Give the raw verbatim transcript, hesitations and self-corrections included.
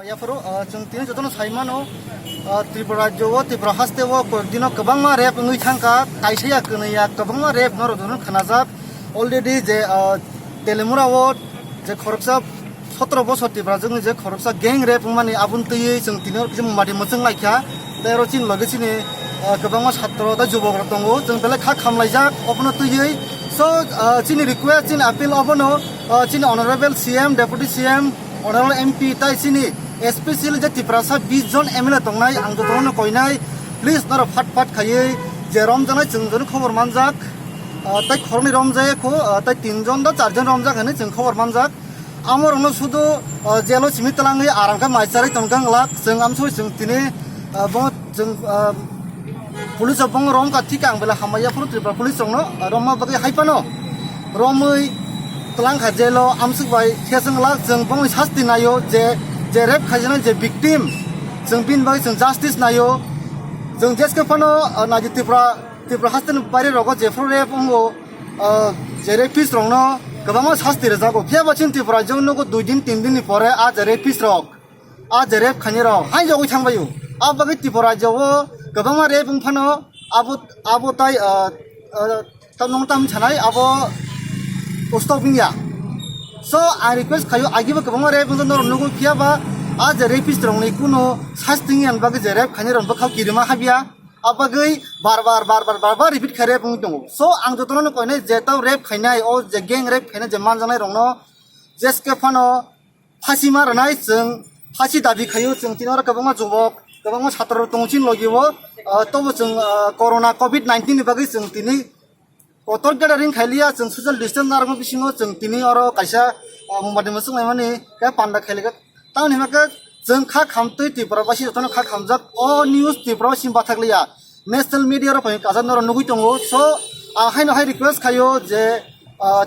Yaphuru, ah, chwng tini jotono sai mano, ah, Tripura rajyo o, Tripura haste o koyek dino kwbangma rape wngwi thangkha, kaisa ya kwnwi ya kwbangma rape norok jotono khnajak. Already je, ah, Telimura o je khoroksa sotro bosor Tripura jwkni je khoroksa gang rape wngmani aboni twiwi chwng tini oro kisa mumati mwchwng laikha. Tei oro chini loge chini, ah, kwbangma satro tei jubok rok tongo, chwng belai kha khamlaijak obono twiwi. So, ah, chini request, chini appeal obono, ah, chini honorable C M, deputy C M, honorable M P tai chini, especially je Tiprasa bis jon M L A tongnai, ang jotono koinai, please norok phat phat khaiwi je romjaknai chwng jotono khobor manjak, ah, tai khoroknwi romjak kho, ah, tai tin jon da char jon romjak hinwi chwng khobor manjak. Amorokno sudu, ah, jelo simi twlangwi aram khe mai charwi tongkha glak, chwng amsoi chwng tini, ah, bo chwng, ah, police rok bongno romkha, thik ang belai hamya phuru Tripura police rokno romma bagwi hai phano romwi twlang kha jelo, amswk bai khe chwng lak chwng bongni sasti naio je, je rape khaijaknai je victim, chwng bini bagwi chwng justice naio. Chwng jeske phano, ah, naidi Tripura, Tripura haste ni baire rogo jephru rape wngo, ah, je rapist rokno kwbangma sasti rwjago. Phiya ba chini Tripura rajyo nugo dui din tin din ni pore a je rapist rok, a je rape khainai rok hai jogwi thangbaio. A bagwi Tripura rajyo o kwbangma rape wng phano abo, abo tai, ah, ah, tam nung tam sanai abo stop wngya. So, ang request khaio, agibo kwbangma rape wngkha norok nugo, phiya ba a je rapist rokni kuno sasti wngya bagwi je rape khainai rok bwkhao kirima habya. A bagwi bar bar, bar bar, bar bar repeat khai rape wngwi tongo. So, ang jotono koinai je tau rape khainai, o je gang rape khainai je manjaknai rokno jeske phano phasi ma rwnai chwng, phasi dabi khaio chwng, tini oro kwbangma jubok, kwbangma satro rok tongo chini logi o, ah, tobo chwng, ah, corona covid nineteen ni bagwi chwng tini kotor gathering khailiya, chwng social distance narwkma bisingo chwng tini oro kaisa, ah, mumati mwchwng laimani khe panda khailaikha. Tamoni hwnba khe chwng kha khamtwi Tripura basi jotono kha khamjak, o news Tripura basi bathakliya, national media rok bai kaisa norok nugwi tongo. So, ang haino hai request khaio je, ah,